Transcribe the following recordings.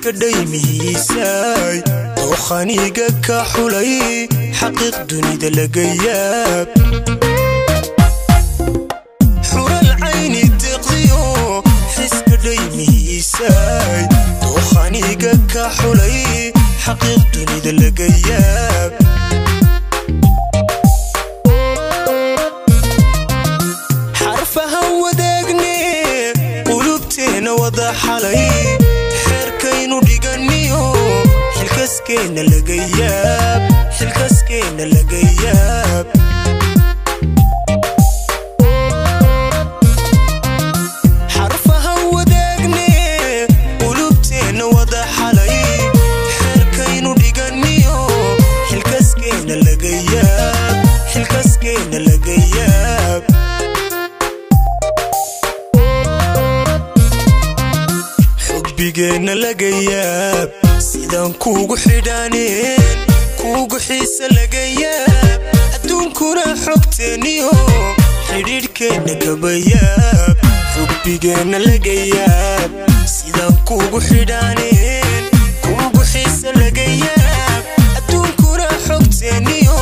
Xiska dhaymihiisay dookhaniga ka xulay, xaqiiq dunida laga yaab. Xural cayni deeqdiyo xiska dhaymihiisay dookhaniga ka xulay, xaqiiq dunida laga yaab. Xarfahan wadaagne qulubteenna wada xalay, xeerkaynu dhiganiyo xilkaskeenna laga yaab, xilkaskeenna laga yaab. Xarfahan wadaagne qulubteenna wada xalay, xeerkaynu dhiganiyo xilkaskeenna laga yaab, xilkaskeenna laga yaab. Xubbigeenna laga yaab, sidaan kuugu xidhaaneen kuugu xiise laga yaab. Adduunkuna xogteenniyo xidhiidhkeenna kaba yaab. Xubbigeenna laga yaab, sidaan kuugu xidhaaneen kuugu xiise laga yaab. Adduunkuna xogteenniyo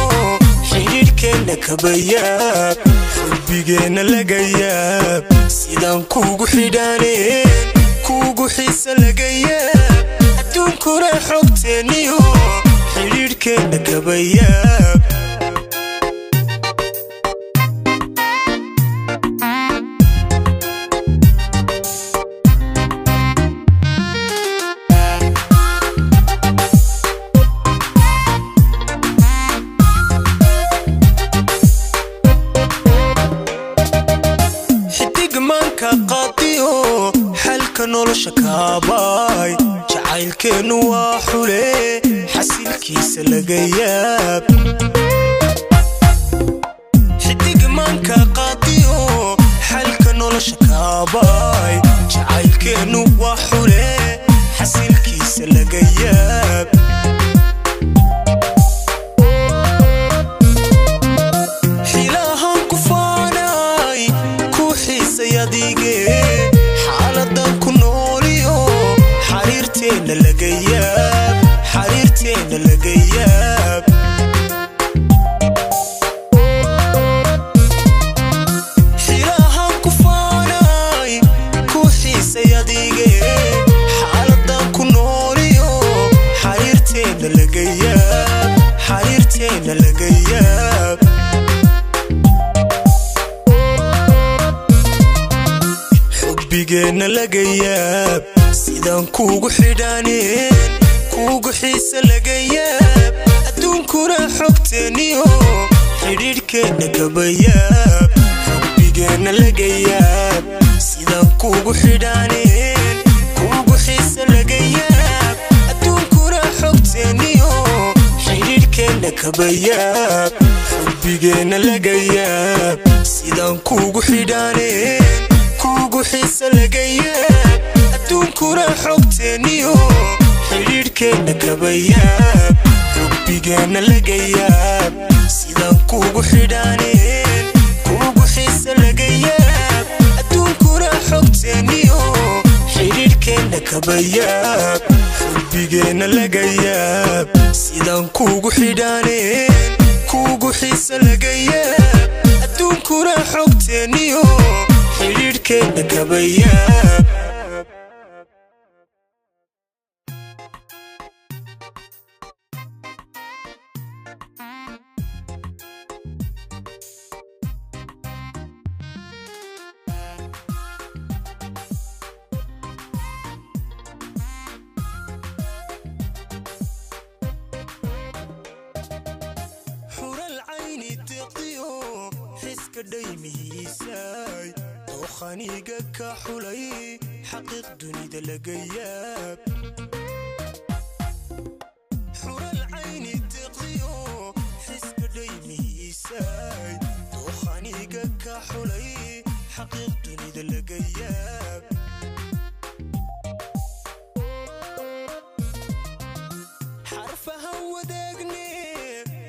xidhiidhkeenna kaba yaab. Xubbigeenna laga yaab, sidaan kuugu xidhaaneen kuugu xiise laga yaab. Adduunkuna xogteenniyo xidhiidhkeenna kaba yaab. Xidig maanka qaadiyo xalka nolosha kaabaay, jacaylkeennu waa xule xasilkiisa laga yaab. Xidig maanka qaadiyo xalka nolosha kaabaay, jacaylkeennu waa xule xasilkiisa laga yaab. Xilahan ku faanay ku xiisay adige, xaaladan ku nooliyo xariirteenna laga yaab, xariirteenna laga yaab. Xilahan ku faanay ku xiisay adige, xaaladan ku nooliyo xariirteenna laga yaab, xariirteenna laga yaab. Xubbigeenna laga yaab, sidaan kuugu xidhaaneen kuugu xiise laga yaab. Adduunkuna xogteenniyo xidhiidhkeenna kaba yaab. Xubbigeenna laga yaab, sidaan kuugu xidhaaneen kuugu xiise laga yaab. Adduunkuna xogteenniyo xidhiidhkeenna kaba yaab. Xubbigeenna laga yaab, sidaan kuugu xidhaaneen kuugu xiise laga yaab. Adduunkuna xogteenniyo xidhiidhkeenna kaba yaab. Xubbigeenna laga yaab, sidaan kuugu xidhaaneen kuugu xiise laga yaab. Adduunkuna xogteenniyo xidhiidhkeenna kaba yaab. Xubbigeenna laga yaab, sidaan kuugu xidhaaneen kuugu xiise laga yaab. Adduunkuna xogteenniyo xidhiidhkeenna kaba yaab. Xural cayni deeqdiyo xiska dhaymihiisay dookhaniga ka xulay, xaqiiq dunida laga yaab. Xural cayni deeqdiyo xiska dhaymihiisay dookhaniga ka xulay, xaqiiq dunida laga yaab. Xarfahan wadaagne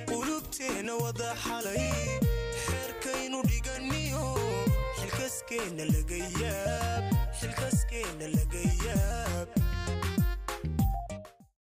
qulubteenna wada xalay, xeerkaynu dhiganiyo xilkaskeenna laga yaab.